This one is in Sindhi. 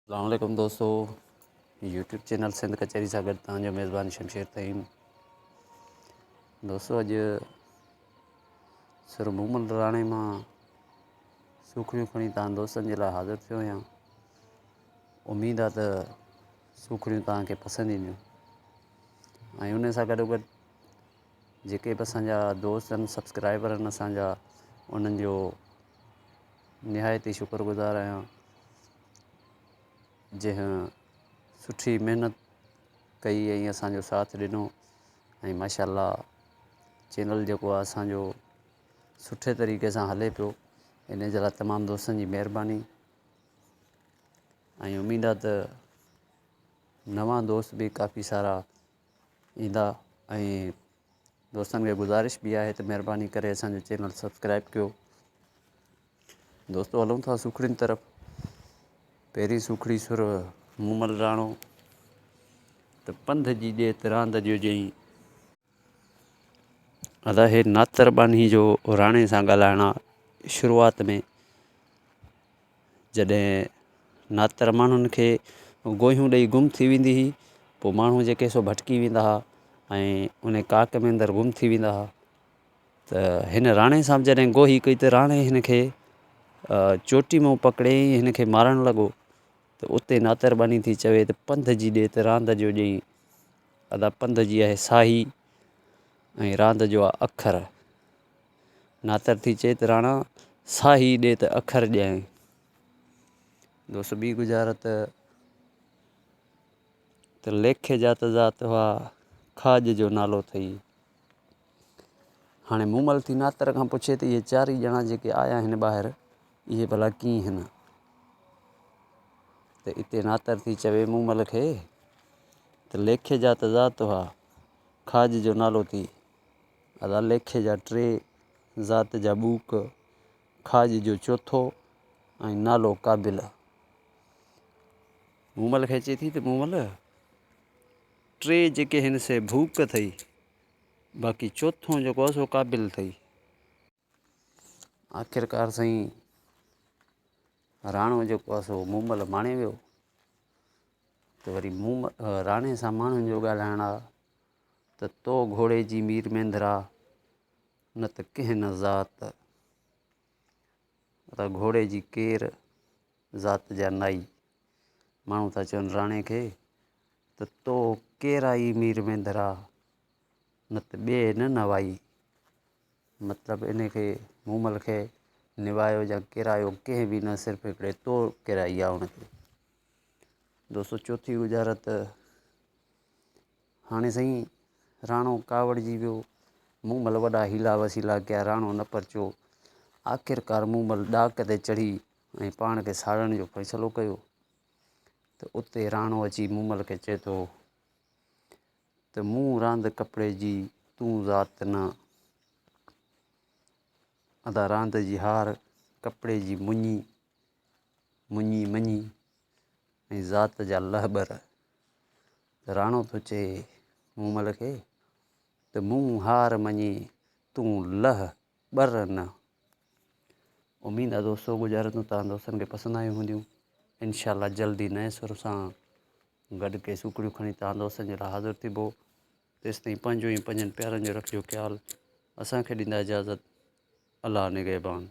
اسلام عليڪم دوستو يوٽيوب چينل سنڌ ڪچهري سان گڏ توهان جو ميزبان شمشير فهيم دوستو اڄ سر مومل راڻي مان سوکڙيون کڻي توهان دوستن جي لاء حاضر ٿيو آهيان اميد آ ته سوکڙيون توهان کي پسند اينديون ۽ ان سان گڏو گڏ جيڪي به اسانجا دوست آهن سبسڪرائبر آهن اسانجا انهن جو نهايت ئي شڪر گذار آهيان جنهن سٺي محنت ڪئي ۽ اسانجو ساٿ ڏنو ۽ ماشاء الله چينل جيڪو آهي اسانجو سٺي طريقي سان هلي پيو ان جي لاء تمام دوستن جي مهرباني ۽ اميد آهي ته نوان دوست به ڪافي سارا ايندا ۽ دوستن کي گذارش به آهي ته مهرباني ڪري اسان جو چينل سبسڪرائب ڪيو دوستو هلون ٿا سوکڙين طرف پهرين سوکڙي سر مومل راڻو ته پنڌ جي ڏيت راند جو جئين ادا هي ناتر ٻانهي جو راڻي سان ڳالهائڻ آ شروعات ۾ جڏهن ناتر ماڻهن کي گوهيون ڏئي گم ٿي ويندي هئي پوء ماڻهو جيڪي سو ڀٽڪي ويندا هئا ۽ ان ڪاڪ ۾ اندر گم ٿي ويندا هئا ته هن راڻي سان به جڏهن گوهي ڪئي ته راڻي هن کي چوٽي مان پڪڙي هن کي مارڻ لڳو ته اتي ناتر ٻانهي ٿي چوي ته پنڌ جي ڏي ته راند جو ڏئي ادا پنڌ جي آهي ساهي ۽ راند جو آهي اکر. ناتر ٿي چئي ته راڻا ساهي ڏي ته اکر ڏيانء. دوست ٻي ڳجهارت ته ليکي جا ته ذات هئا کاڄ جو نالو اٿئي. هاڻي مومل ٿي ناتر کان پڇي ته اهي چارئي ڄڻا جيڪي آيا آهن ٻاهر اهي ڀلا ڪيئن هن؟ ته اتي ناتر ٿي چوي مومل کي ته ليکي جا ته ذات هئا کاڄ جو نالو ٿي. ادا ليکي جا ٽي، ذات جا ٻوڪ، کاڄ جو چوٿو ۽ نالو قابل. مومل کي چئي ٿي ته مومل ٽي جيڪي هن سي ڀوڪ اٿئي باقي چوٿون جيڪو آهي سو قابل اٿئي. آخرڪار سائين راڻو جيڪو آهي سو مومل ماڻي ويو ته وري مومل راڻي سان ماڻهن جو ڳالهائڻ آ ته تو گهوڙي جي مير مينڌرا نه ته ڪنهن نه ذات ته گهوڙي جي ڪير ذات جا نائي ماڻهو ٿا چون راڻي کي ته تو ڪيرائي مير مينڌرا نه ته ٻئي نه نوائي مطلب ان کي مومل کي نوايو يا ڪيرايو ڪنهن به نه صرف هڪڙي تو ڪيرائي آ ان کي دوستو چوٿي ڳجهارت هاڻي سائين راڻو ڪاوڙجي ويو مومل وڏا حيلا وسيلا ڪيا راڻو نه پرچيو آخرڪار مومل ڏاڪ تي چڙهي ۽ پاڻ کي ساڙڻ جو فيصلو ڪيو ته اتي راڻو اچي مومل کي چئي ٿو ته مون راند ڪپڙي جي تون ذات نه ادا راند جي هار ڪپڙي جي مڃي مڃي مڃي ۽ ذات جا لهٻر ته راڻو ٿو چئي مومل کي ته مون هار مڃي تون لهه ٻر نه. اميد آ دوستو ڳجهارتون توهان دوستن کي پسند آيون هونديون انشاء الله جلدي نئين سر سان گڏ ڪي سوکڙيون کڻي توهان دوستن جي لاء حاضر ٿيبو تيستائين پنهنجو ۽ پنهنجن پيارن جو رکجو خيال اسان کي ڏيندا اجازت الله نگهبان.